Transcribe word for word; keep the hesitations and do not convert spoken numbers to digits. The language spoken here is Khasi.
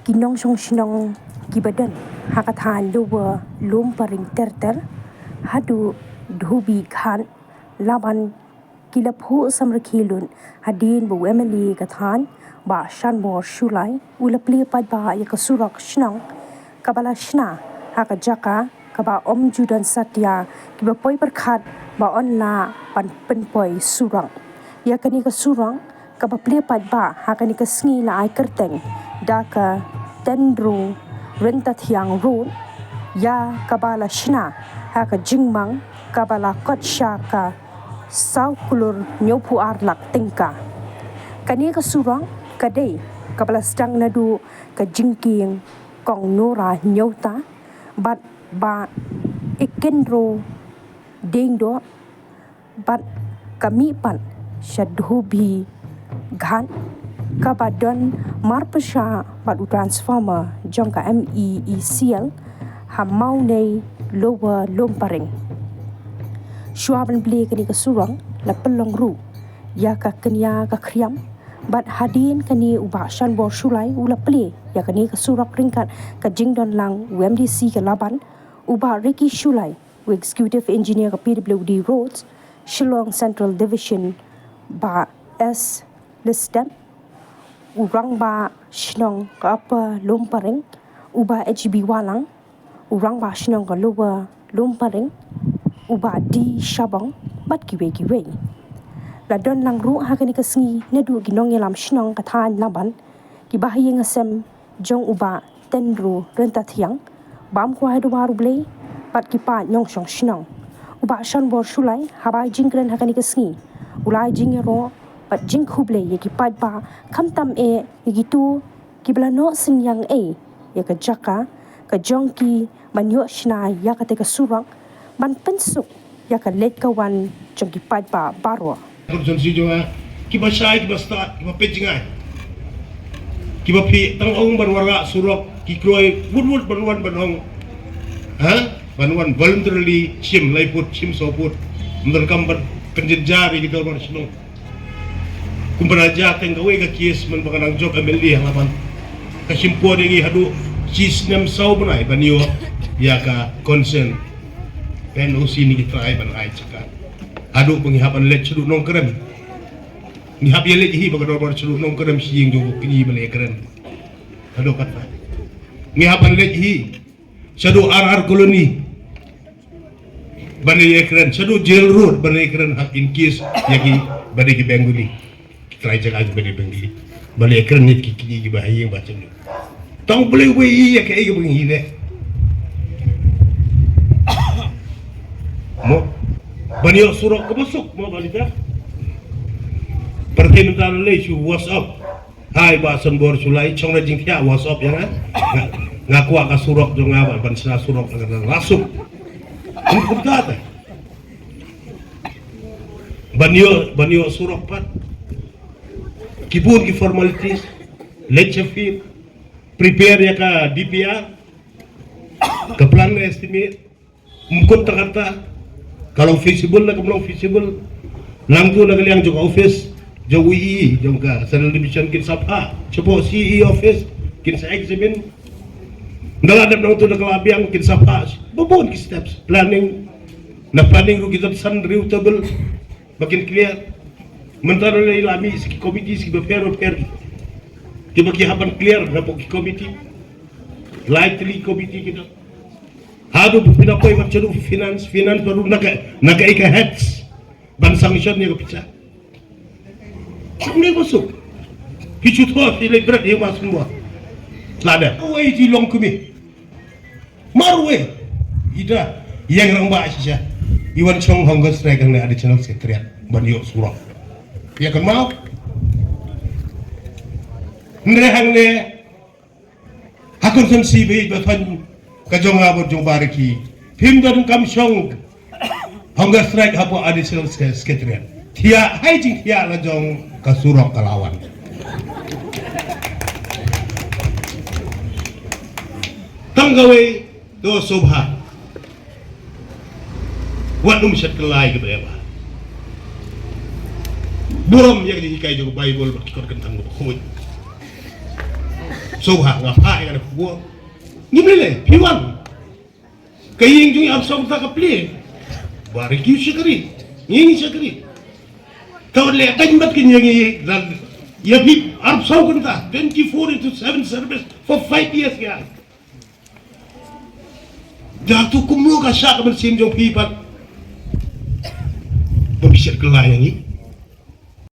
Ki nongshong shnong kiba don ha ka thaiñ Lower Lumparing ter ter haduh Dhubighat Laban ki la phuh samrkhie lut hadien ba u MLA ka thaiñ Bah Shanbor Shullai u la plie paidbah ïa ka surok shnong kaba la shna ha ka jaka kaba ym ju don satia kiba poi pyrkhat ba yn lah ban pynpoi surok. Ïa kane ka surok kaba plie paidbah ha kane ka sngi la ai kyrteng da ka Tendro Ryntathiang Road, ïa kaba la shna ha ka jingmang kaba la kot sha ka saw klur hynñiewphew ar lak tyngka. Kane ka surok ka dei kaba la sdang naduh ka jingkieng Kong Nora Hynñiewta bad Bah Ikendro Diengdoh bad ka mih pat sha Dhubighat kaba don marpyrshah bad u transformer jong ka MeECL ha Mawnei Lower Lumparing. Shuwa ban plie kane ka surok la pynlong ruh ïa ka kñia ka khriam bad hadien kane u Bah Shanbor Shullai u la plie ïa kane ka surok ryngkat ka jingdon lang u MDC ka Laban, u Bah Ricky Shullai, u Executive Engineer ka PWD Roads, Shillong Central Division, Bah S Lestep, u Rangbah Shnong ka Upper Lumparing, u Bah H B Wahlang, u Rangbah Shnong ka Lower Lumparing, u Bah D Shabong, bad kiwei kiwei. La don lang ruh ha kane ka sngi naduh ki nongïalam shnong ka thaiñ Laban, ki bahaïing hasem jong u Bah Tendro Ryntathiang, bam kwai ha Dwar U Blei bad ki paid nongshong shnong. U Bah Shanbor Shullai haba ai jingkren ha kane ka sngi u la ai jingïaroh bad jingkhublei ïa ki paidbah, khamtam eh ïa kito kiba la noh synñiang ei ïa ka jaka ka jong ki ban ïoh shna ïa kata ka surok ban pynsuk ïa ka leit ka wan jong ki paidbah baroh. Ka constituency jong nga, kiba shai, kiba stad, kiba peit jngai, kiba phi tang ong ban wanrah surok, ki kloi wut wut ban wan ban ong, ha, ban wan voluntarily shim lai phut, shim saw phut. Ym donkam ban pynjynjar ïa ki dorbar shnong. Kumba la jia teng kawei ka case mynba nga nang jop MLA ha Laban, ka shim por ïa ngi haduh shi snem saw bnai ban ïoh ïa ka consent, NOC ne ki trai ban ai jaka. Haduh ba ngi hap ban leit shaduh Nongkrem. Ngi hap ïaleit hi ba ka dorbar shaduh Nongkrem, shi ïing jong u kñi ban ïakren. Haduh kata ngi hap ban leit hi shaduh R R Colony ban ïakren, shaduh Jail Road ban ïakren, ha, in case ïa ki ba dei ki Bengali. Ki trai jaka ki ba dei Bengali ban ïakren ne ki kñi kiba ha ïing ba jong. Tang U Blei uba ïohi ïa kaei kaba ngi leh. Mo, ban ïoh surok kaba suk mo, ban ïa. Pyrthei mynta la leit shu WhatsApp. Hai Bah Shanbor Shullai, shong na jingthiah WhatsApp ïa nga. Nga, nga kwah ka surok jong nga, ban, ban shna surok na ka la suk. Kum, kumta te. Ban ïoh, ban ïoh surok pat, ki bun ki formalities, leit sha field, prepare ïa ka DPR, ka plan estimate, ym kum ta kata, ka long feasible ne kam long feasible, nangtu na ka liang jong ka office jong u EE jong ka Central Division kin sa phah shapoh CE office, kin sa examine. Nda la dep nangtu na ka la biang kin sa phah, ba bun ki steps, planning, na planning ruh ki don san hynriew table ba kin clear. Mynta ruh la mih sa ki committee sa kiba pher ba pher, kiba ki hap ban clear napoh ki committee. Lai tylli committee ki don. Haduh ba phin da poi bad shaduh finance, finance ba ruh na ka, na kaei ka heads ban sanction ïa ka pisa. Kumne ba suk. Ki shu thoh, ki leit bret ïa u Bah Shanbor. Lada uei ki long kmie. Marwei. Ita ïeng rangbah shisha. I wan shong hunger strike hangne Additional Secretariat ban ïoh surok. Ïa kynmaw. Hynrei hangne ha constituency ba ïeit ba thon ka jong nga bad jong Bah Ricky, phim donkam shong hunger strike hapoh Additional Se-, Secretariat. Thiah, ha i jingthiah la jong ka surok ka la wan. Tang kawei, to sngewbha. Wat nym shet kylla ïa kiba ïa ba burom ïa ka jinghikai jong ka Baibl bad ki kot kyntang kaba khuid. Sngewbha nga phah ïa kane ka khubor. Ngim lei lei, phi wan. Ka ïing jong ngi arphew saw kynta ka plie. Ba reduce shakri. Ngi ngi shakri. Ka wat leh dang bad ka ïing ngi. Ïa phi arphew saw kynta, twenty-four into seven service for five years ïa. Da tu kumno ka shah ka mynsiem jong phi pat. Ba phi shet kylla ïa ngi.